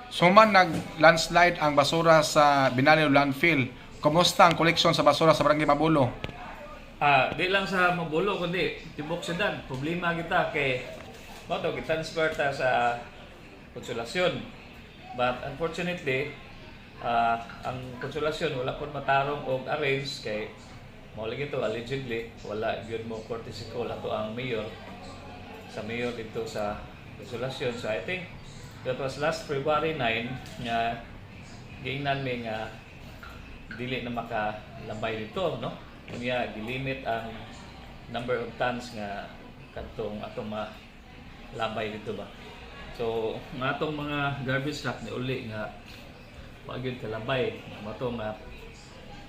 Suman nag-landslide ang basura sa Binaliw landfill. Kumusta ang koleksyon sa basura sa Barangay Mabulo? Di lang sa Mabulo kundi tibok syudad. Problema kita kay mao to gi-transfer ta sa Konsolasyon. But unfortunately, ang Konsolasyon wala pud matarong og arrange kay mao lagi to, allegedly wala gyud mo courtesy call ato ang mayor sa mayor dito sa Konsolasyon. So I think that was last February 9 nga giingnan mi nga dili na makalabay dito, no? Unya gilimit ang number of tons nga kadtong atong malabay dito ba. So nga atong mga garbage truck ni uli nga wa gyud kalabay. Mao to nga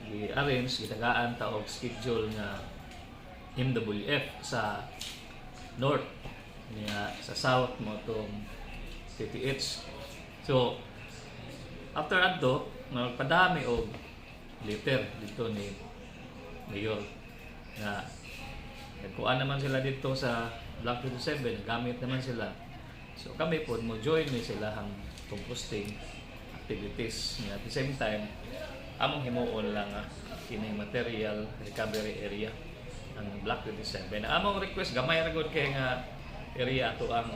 gi-arrange, gitagaan ta og schedule nga MWF sa north niya, sa south mao tong TTH. So after adto nagpadami og letter dito ni mayor nga nagkuan naman sila dito sa Block 27, gamit naman sila. So kami po mo join ni sila ang composting activities nga at the same time among himuon lang kining material recovery area ang Block 27. Ang among request, gamay ra gud kay nga area ato ang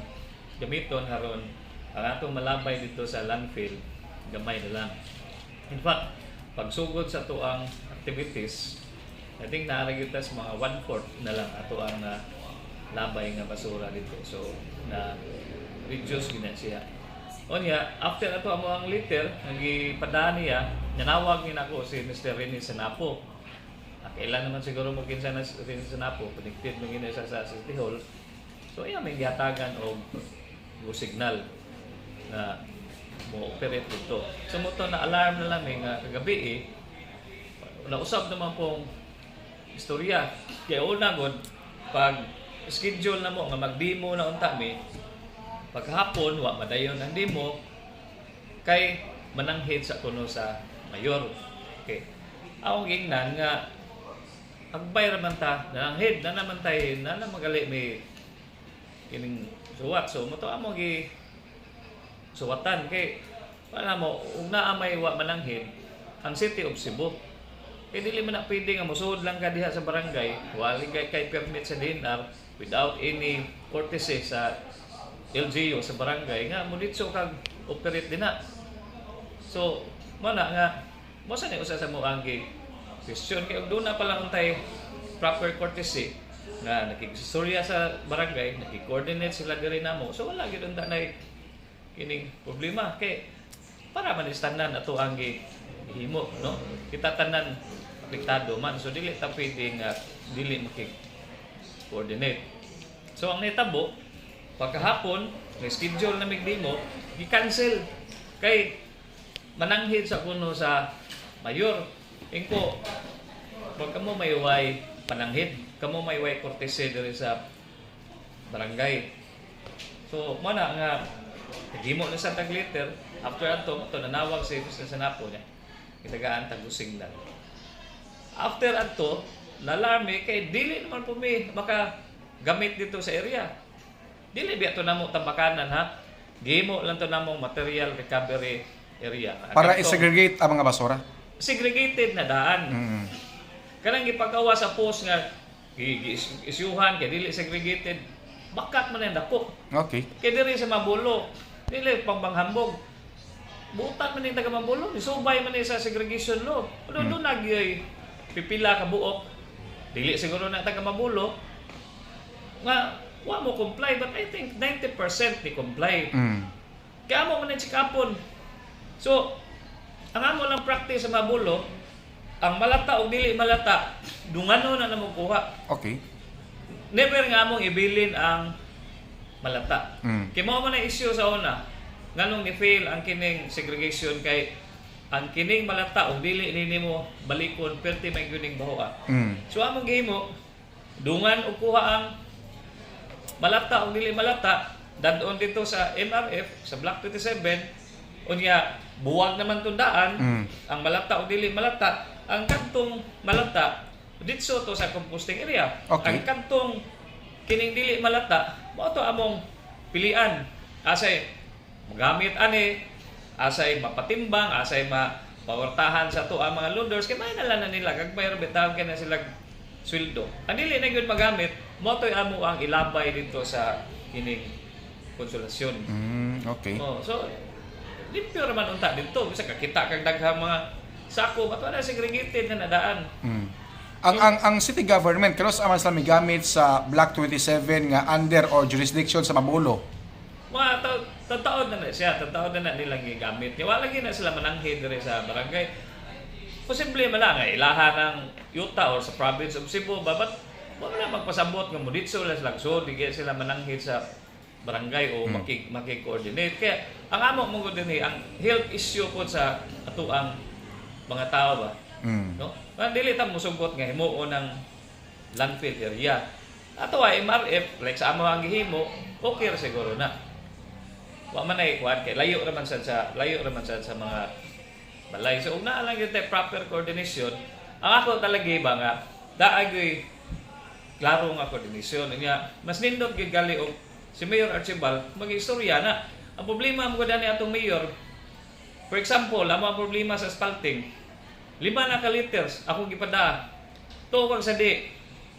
gamiton haron ang atong malabay dito sa landfill gamay na lang. In fact, pagsugod sa ato ang activities, I think naa ra gyud ta sa mga one-fourth na lang ato ang labay nga basura dito. So, na reduce gina siya. Unya, after ato amo ang letter, ang gipadaan niya, nanawag ni nako si Mr. Rene Sanapo. Kailan naman siguro mo kinsa na si Rene Sanapo, connected man gina siya sa City Hall. So, iya may gihatagan og go signal na mo operate dito. So mao to na alarm na lang mi nga kagabi eh, nausab naman pong istorya. Kaya una gud pag schedule na mo nga mag-demo na unta mi, pagkahapon wa madayon ang demo kay mananghid sa kuno sa mayor. Okay. Akong gingnan nga agbay ra man ta, nananghid na naman tay na na magali may kining suwat. So mao to amo gi suwatan kay wala mo ug naa may wa mananghid ang City of Cebu. Kay dili man na pwede nga mosuod lang ka diha sa barangay, wala kay permit sa DENR without any courtesy sa LGU, sa barangay nga moditso kag operate dinha. So, mao na nga mo sa ni usa sa mo ang gi question kay og doon na pa lang untay proper courtesy nga nakigstorya sa barangay, nakik-coordinate sila diri namo. So wala gyud unta nay kining problema kay para man is tanan ato ang gihimo, no? Kita tanan apektado man, so dili ta pwede nga dili makig coordinate. So ang nitabo pagkahapon, may schedule na mig demo, gi-cancel kay mananghid sa kuno sa mayor. Ingko pag kamo may way pananghid, kamo may way courtesy diri sa barangay. So mo na nga naghimo na sa tag letter. After ato to nanawag si Mr. Sanapo niya, gitagaan tag signal. After adto nalarmi kay dili naman po mi maka gamit dito sa area. Dili biya to namo tambakanan ha, gihimo lang to namong material recovery area. Para Kadtong i-segregate ang mga basura. Segregated na daan. Kanang gipagawa sa post nga gi-isyuhan kay dili segregated, bakat man ang dako. Kay diri sa Mabulo, dili pang banghambog. Butan man ning taga Mabulo, nisubay man ni sa segregation law. Ano doon nagyoy pipila ka buok. Dili siguro na taga Mabulo nga wa mo comply, but I think 90% ni comply. Kaya mo man ang sikapon. So, ang amo lang practice sa Mabulo, ang malata o dili malata, dungano na namo kuha. Never nga among ibilin ang malata. Kay mao man ang issue sa una, nganong ni fail ang kining segregation kay ang kining malata o dili nini mo balikon perti may guning bahoa. So among gihimo, dungan og kuha ang malata o dili malata, dadon dito sa MRF sa Block 27. Unya buwag naman tundaan ang malata o dili malata. Ang kantong malata ditso to sa composting area. Ang kantong kining dili malata mao to among pilian. Asa magamit ani. Asay mapatimbang, asay mapawartahan sa ato ang mga loaders kay may na nila gagmay ra bitaw kay na sila sweldo. Ang dili na gyud magamit, mao to'y amo ang ilabay dito sa kining Konsolasyon. Oh, so limpyo raman unta dito bisa kakita kag daghang mga sako ba't wala segregated na nadaan. Ang city government kanos aman sila migamit sa Block 27 nga under or jurisdiction sa Mabulo? Mga tataon na na siya, tataon na na nilang gigamit. Kaya wala lagi na sila mananghid diri sa barangay. Posible man lang nga ilaha ng yuta or sa province of Cebu ba, but wala na magpasabot nga muditso lang sila, so di kaya sila mananghid sa barangay o maki-coordinate. Kaya ang amo mo gud dinhi ang health issue po sa atuang mga tao ba. No? Ang dili ta mosugot nga himuon ng landfill area. Ato ay MRF like sa amo ang gihimo, okay ra siguro na. Wa man ay kuan kay layo ra man sad sa mga balay. So ug naa lang gyud tay proper coordination. Ang ako talaga ba nga daa gyud klaro nga coordination niya. Mas nindot gyud gali og si Mayor Archibald mag-istorya na. Ang problema mo gud ani atong mayor, for example, amo ang problema sa asphalting. 5 na ka liters akong gipadaa. Tuo sa di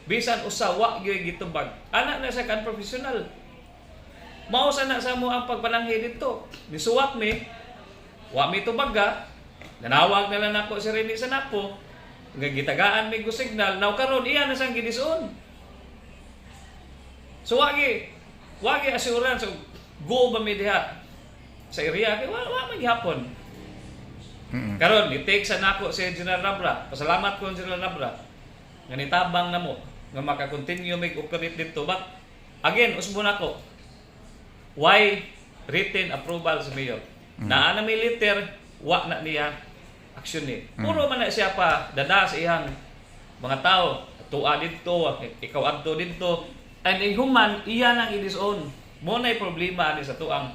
bisan usa wa gyud gitubag. Ana na sa kan professional. Mao sa na sa mo ang pagpananghi dito. Nisuwat mi, wa mi tubaga. Nanawag na lang nako si Rene sa Napo. Nga gitagaan mi go signal. Now karon iya na sang gidison. So wagi assurance, so go ba mi diha sa area kay wa man gihapon. Karon ni-take sa nako si General Rabra. Pasalamat ko General Rabra nga nitabang namo nga maka-continue mig operate dito. But again, usbo nako. Why written approval sa mayor? Naa na may letter, wa na niya action ni. Puro man na siya pa dada sa iyang mga tao. Tuwa dito, ikaw adto dito. And human, iya nang i-disown. Mo na'y problema ni sa tuang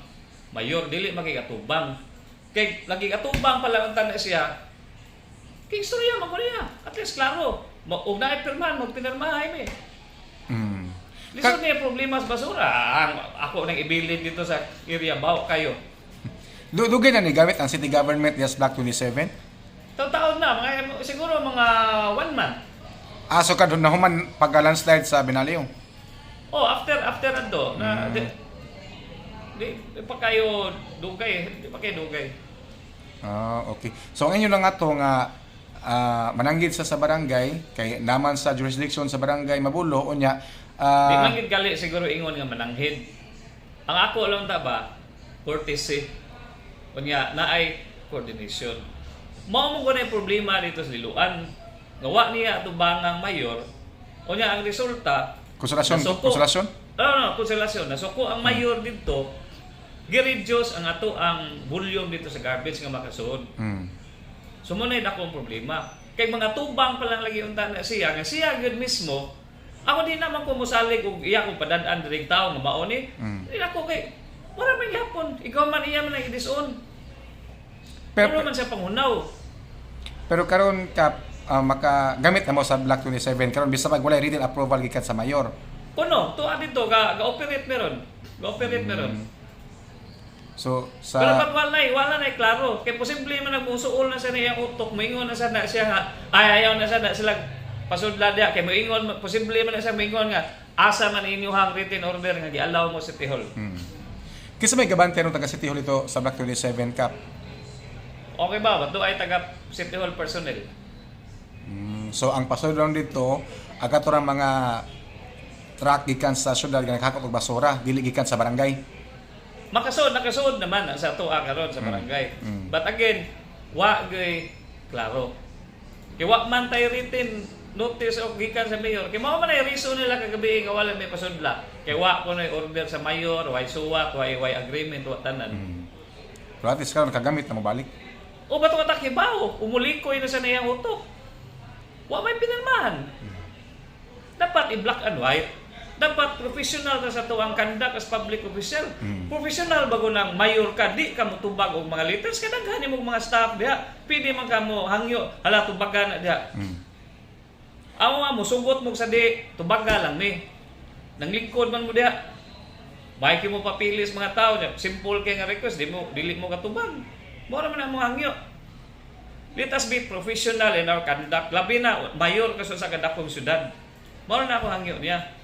mayor, dili makikatubang. Kay lagi katubang pala ang tanan siya. Kay istorya man ko niya. At least klaro. Og naay pirmahan, magpinirmahay mi. Lisod niya problema sa basura. Ang ako nang ibilin dito sa area baw kayo. Dugay na ni gamit ang city government yes Block 27? Taon na, mga, siguro mga one month. Ah, so kadto nahuman pagka landslide sa Binaliw. Oh, after after adto na di pa kayo dugay, di pa kayo dugay. Ah, okay. So ang inyo lang ato nga mananggid sa barangay kay naman sa jurisdiction sa barangay Mabulo unya Di man gid gali siguro ingon nga mananghid. Ang ako lang ta ba, courtesy. Unya naay coordination. Mao mo ko na yung problema dito sa Liloan. Nga wa niya atubangang mayor. Unya ang resulta, Konsolasyon, nasuko. Konsolasyon? No, Konsolasyon. Nasuko ang mayor dito. Gi-reduce ang ato ang volume dito sa garbage nga makasuod. So mo na akong problema. Kay mga tubang pa lang lagi unta na siya nga siya gyud mismo. Ako di naman ko mosalig og iya kong padad-an diri tao nga mao ni. Di ako kay wala man gyapon. Ikaw man iya man ang i-disown. Pero, Pero man siya panghunaw. Pero karon ka maka gamit na mo sa Block 27 karon bisan pag walay written approval gikan sa mayor. Kuno, tuwa dito ga ga-operate meron. Ga-operate meron. So sa Pero pag wala na klaro. Kay posible man nagmusuol na sa niyang utok, moingon na sa na siya nga, ay ayaw na sa na sila pasudla diya. Kay moingon, posible man na siya moingon nga, asa man inyong written order nga gi-allow mo City Hall. Kinsa may gabante ron taga City Hall ito sa Block 27, Kap? Okay ba? Bato ay taga City Hall personnel. So ang pasudlon dito ang katurang mga truck gikan sa syudad nga naghakot og basura dili gikan sa barangay. Makasuod, nakasuod naman ang sa tuwa karon sa barangay. But again, wa gyud klaro. Kay wa man tay written notice of gikan sa mayor. Kay mao man ay reason nila kagabi nga wala may pasudla. Kay wa ko na order sa mayor, way suwat, way agreement, wa tanan. Pero at least karon nakagamit na mobalik. O bato ka takibaw, umulikoy na sa niyang utok. Wa may pinirmahan. Dapat i-black and white. Dapat professional ka sa tuang conduct as public official. Professional bago nang mayor ka, di ka mutubag og mga letters kadaghan mo mga staff diha. Pwede man ka mo hangyo, hala tubagan na diha. Amo nga musugot mo sa di, tubaga lang ni. Nanglingkod man mo diha. May mo papilis mga tao niya. Simple kay nga request, di mo dili mo katubag. Mao man ang mga hangyo. Let us be professional in our conduct. Labi na, mayor ka sa kadakong syudad. Mao na ako hangyo niya.